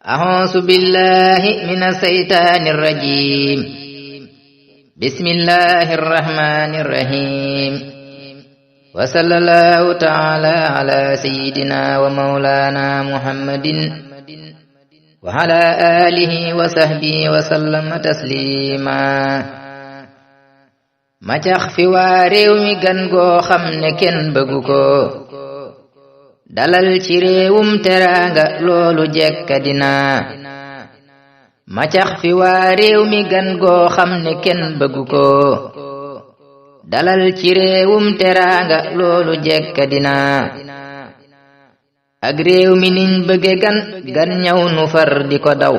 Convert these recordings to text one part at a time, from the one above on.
أعوذ بالله من الشيطان الرجيم بسم الله الرحمن الرحيم وصلى الله تعالى على سيدنا ومولانا محمد وعلى آله وصحبه وسلم تسليما ma cax fi waa réew mi gan goo xam ne kenn bëggu ko dalal ci réewum teraanga loolu jekka dina ma cax fi waa réew mi gan goo xam ne kenn bëggu ko dalal ci réewum teraanga loolu jekka dina ak réew mi niñ bëgge gan ñëw nu far di ko daw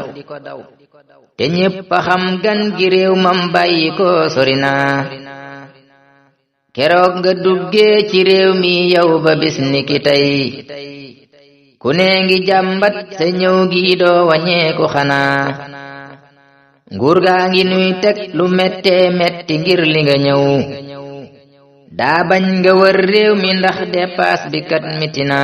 te ñépp a xam gan gi réew mam bàyyi ko sori na keroog nga duggee ci réew mi yow ba bis ni ki tey ku ne ngi jàmbat sa ñëw gi doo waññeeku xanaa nguur gaa ngi nuy teg lu mettee metti ngir li nga ñëw daa bañ nga wër réew mi ndax dépasse bi kat mitina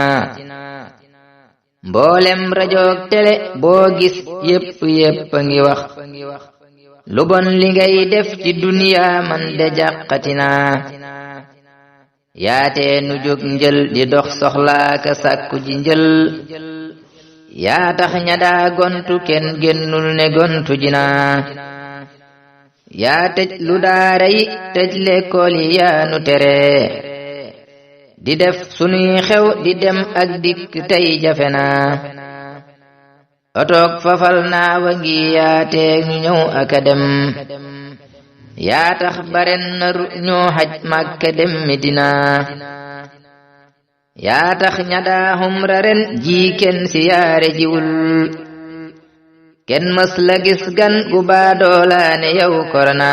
mboolem rajoog télé boo gis yépp a ngi wax lu bon li ngay def ci duniya man de jàqatina yaatee nu jóg njël di dox soxlaaka sàkku ji njël yaa tax ña daa gontu kenn génnul ne gontu jina yaa tëj lu daara yi tëj lekkool yi yaa nu tere di def sunuy xew di dem ak dikk tey jafe na otoog fafal naa wa ngi yaatee ñu ñëw aka dem yaa tax baren na ñoo xaj Makka dem Medina yaa tax ña daa xumra ren ji kenn siyaare jiwul kenn mës la gis gan gu baadoolaane yow korona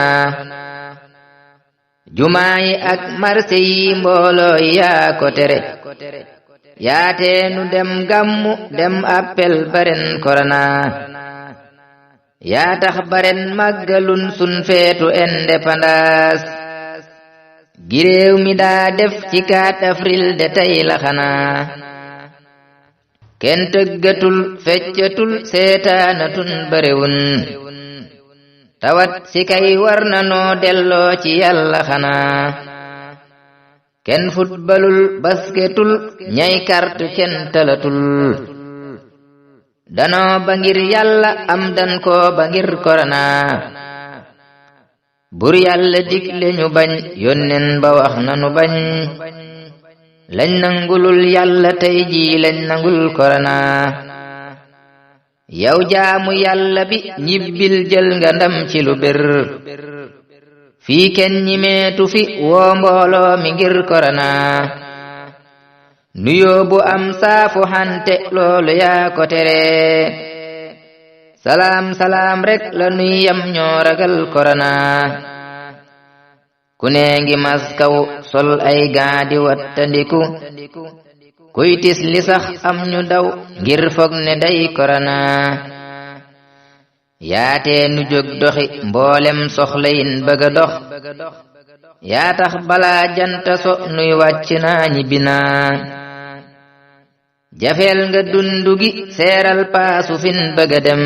jumaa yi ak marché yi mbooloo yi yaa ko tere yaatee nu dem gàmmu dem appel baren korona yaa tax baren màggalun sun feetu indépendance gi réew mi daa def ci 4 avril de tey la xanaa kenn tëggatul feccatul seetaanatun barewun tawat si kay war na noo delloo ci yàlla xanaa kenn futbalul basketul ñay kart kenn talatul danoo ba ngir yàlla am dan ko ba ngir korona bur yàlla digle ñu bañ yónneen ba wax nanu bañ lañ nangulul yàlla tey ji lañ nangul korona yow jaamu yàlla bi ñibbil jël nga ndam ci lu bir fii kenn ñimeetu fi woo mbooloo mi ngir korona nuyoo bu am saafu xante loolu yaa ko tere salaam rek la nuy yam ñoo ragal korona ku ne ngi maskaw sol ay gaa di wattandiku kuy tis li sax am ñu daw ngir foog ne day korona yaatee nu jóg doxi mboolem soxla yin bëgga dox yaa tax balaa janta so nuy wàcc naa ñibbi naa jafeel nga dundu gi seeral paasu fin bëgga dem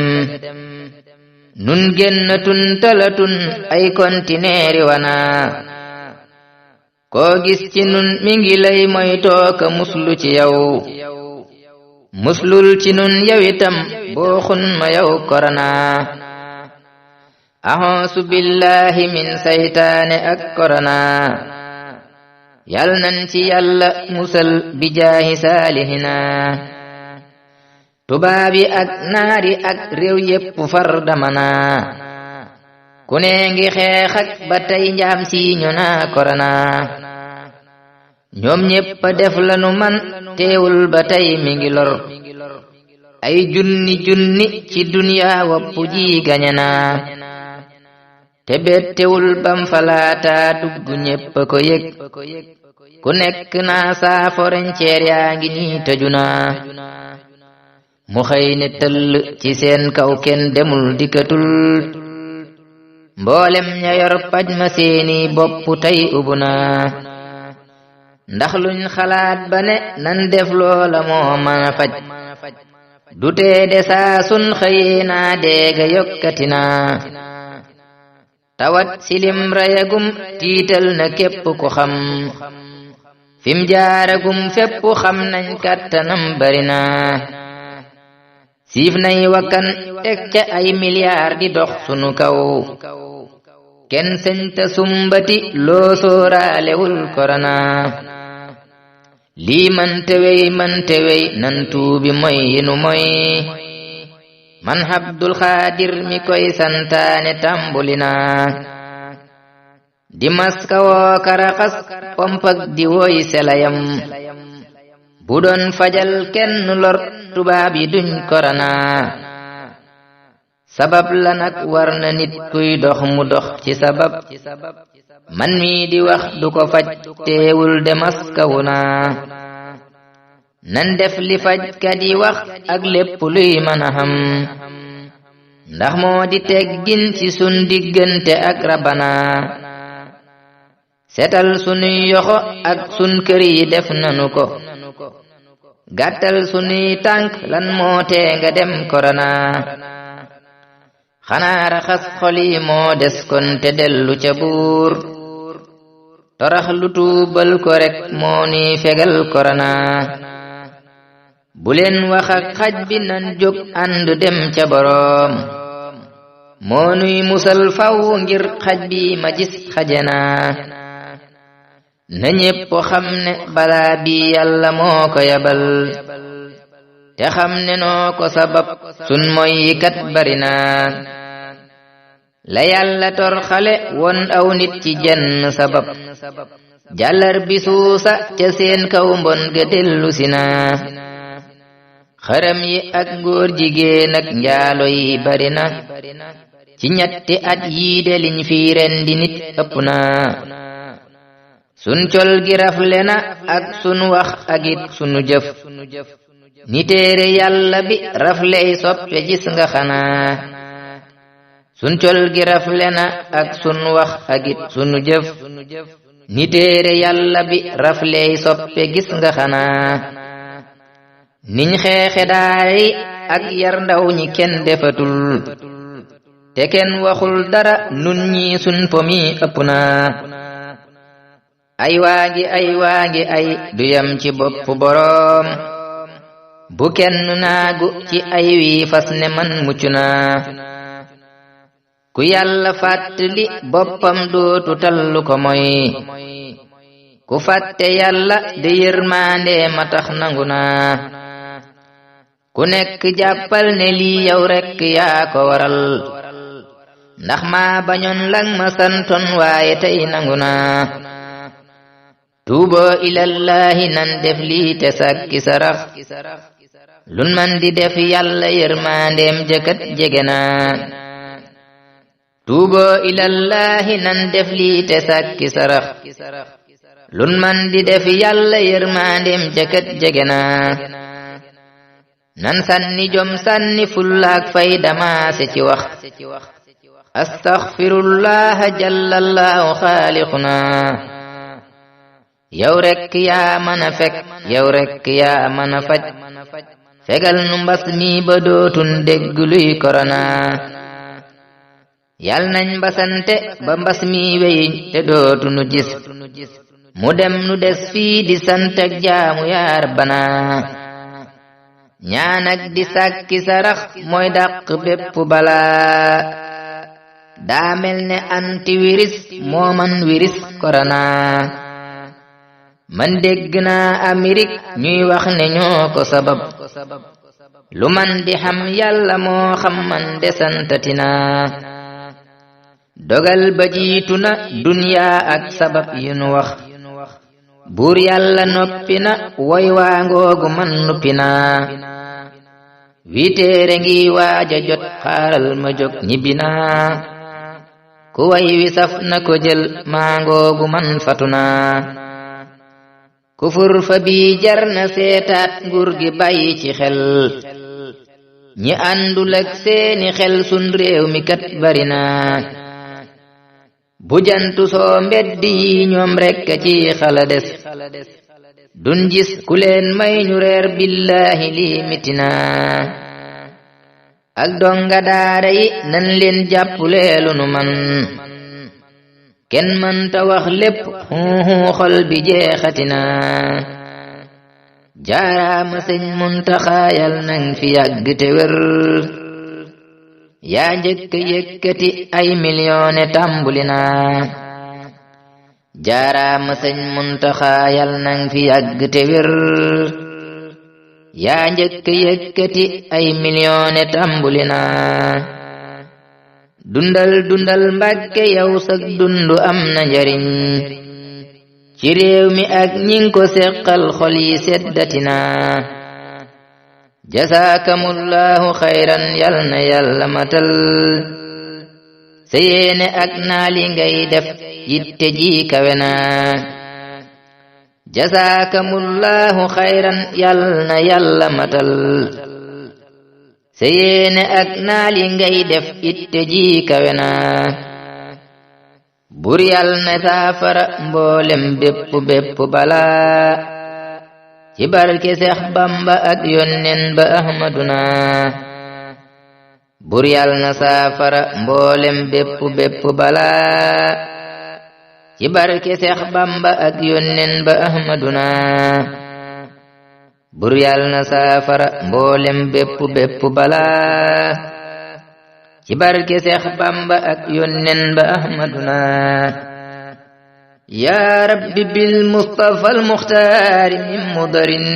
nun génnatun talatun ay kontineeri wana koo gis ci nun mi ngi lay moytoo ka muslu ci yow muslul ci nun yow itam boo xun ma yow korona a'uuzu billahi min saytaane ak korona yal nan ci yàlla musal bi jaahi saalihina tubaabi ak naari ak réew yépp far damana ku ne ngi xeex ak ba tey njaam si ñu naa korona ñoom ñépp def lanu man teewul ba tey mi ngi lor ay junni ci duniya wopp ji gañe na te bettewul bam falaata dugg ñépp ko yëg ku nekk naa saa forenceer yaa ngi nii tëju na mu xëy ne tëll ci seen kaw kenn demul dikkatul mboolem ña yor paj ma seeni bopp tey ubu na ndax luñ xalaat ba ne nan def loola moo mën a faj dutee de saa sun xëyee naa deega yokkatina tawat silim rayagum tiital na képp ku xam fim jaaragum fépp xam nañ kàttanam barina siif nay wakkan teg ca ay milliards di dox sunu kaw kenn sëñta sumbati loo sooraalewul korona lii man tewey nan tuubi moy yinu moy man Abdul Xaadir mi koy santaane tambulina di maska woo karaxas pompak di woy selayam bu doon fajal kenn lor tubaab yi duñ korona sabab la nag war na nit kuy dox mu dox ci sabab man mi di wax du ko faj teewul de maskawu naa nan def li fajkat yi wax ak lépp luy mën a xam ndax moo di teggin ci sun diggante ak Rabbana setal sunuy yoxo ak sun kër yi def nanu ko gàttal sunuy tànk lan moo tee nga dem korona xanaa raxas xol yi moo des kon te dellu ca buur torax lu tuubal ko rek moo ni fegal korona bu leen wax ak xaj bi nan jóg ànd dem ca boroom moo nuy musal faw ngir xaj bi ma gis xajana na ñépp xam ne balaa bi yàlla moo ko yabal te xam ne noo ko sabab sun moy kat barina la yàlla tor xale won aw nit ci jenn sabab jàllar bi suusa ca seen kaw mbon ga dellu sina xaram yi ak ngóor jigéen ak njaalo yi barina ci ñetti at yii de liñ fi rendi nit ëpp na sun col gi rafle na ak sun wax ak it sunu jëf ni téere yàlla bi rafley soppe gis nga xanaa sun col gi rafle na ak sun wax ak it sunu jëf ni téere yàlla bi rafley soppe gis nga xanaa niñ xeexe daay ak yar ndaw ñi kenn defatul te kenn waxul dara nun ñi sun pomi ëpp na ay waagi ay du yam ci bopp boroom bu kenn naagu ci ay wi fas ne man mucc na ku yàlla fàttali boppam dootu tallu ko moy ku fàtte yàlla de yërmande ma tax nangu na ku nekk jàppal ne lii yow rekk yaa ko waral ndax maa bañoon lang ma santoon waaye tey nangu na tuuboo ilallahi nan def lii te sakki sarax lun man di def yàlla yërmandeem jëkkat jege na tuuboo ilallahi nan def lii te sakki sarax lun man di def yàlla yërmandeem jëkkat jege na nan sànni jom sànni fullaak fayda maase ci wax astaghfirullah jallallahu xaaliquna yow rekk yaa mën a fekk yow rekk yaa mën a faj fegal nu mbas mi ba dootun dégg luy korona yal nañ mbasante ba mbas mi wey te dootunu gis mu dem nu des fii di sant ak jaamu yaa Rabbana ñaan ak di sàkki sarax mooy dàq bépp balaa daa mel ne antivirus moo man virus korona man dégg naa Amérique ñuy wax ne ñoo ko sabab lu man di xam yàlla moo xam man desantatina dogal ba jiitu na duniyaa ak sabab yu nu wax buur yàlla noppi na woy waa ngoogu man noppi naa wiiteere ngi waaja jot xaaral ma jóg ñibbi naa ku way wi saf na ko jël maa ngoogu man fatu naa kufur fa bii jar na seetaat nguur gi bàyyi ci xel ñi àndul ak seeni xel sun réew mi kat bari na bu jantu soo mbedd yi ñoom rekk ci xala des dun gis ku leen may ñu reer billahi lii mitina ak donga daara yi nan leen jàppuleelu nu man kenn mënta wax lépp xol bi jeexatina jaaraama sëñ Muntaxa yal nang fi yàgg te wér yaa njëkk yëkkati ay miliyone tàmbuli na jaaraama sëñ Muntaxa yal nang fi yàgg te wér yaa njëkk yëkkati ay miliyone tàmbuli na dundal dundal Mbàkke yow sak dundu am na njariñ ci réew mi ak ñing ko seqal xol yi seddatina jasaakamullahu xayran yal na yàlla matal sa yéene ak naali ngay def yitte ji kawe na jasaakamullahu xayran yal na yàlla matal sa yéene ak naali ngay def yitte ji kawe na bur yal na saafara mboolem bépp balaa ci barke Seex Bamba ak yonnen ba Ahmaduna bur yal na saafara mboolem bépp balaa ci barke Seex Bamba ak yonnen ba Ahmaduna bur yal na saafara mboolem bépp balaa ci barke Seex Bamba ak yonnen ba Ahmaduna yaa rabbi bil Mustafa al Muxtaar min mudarin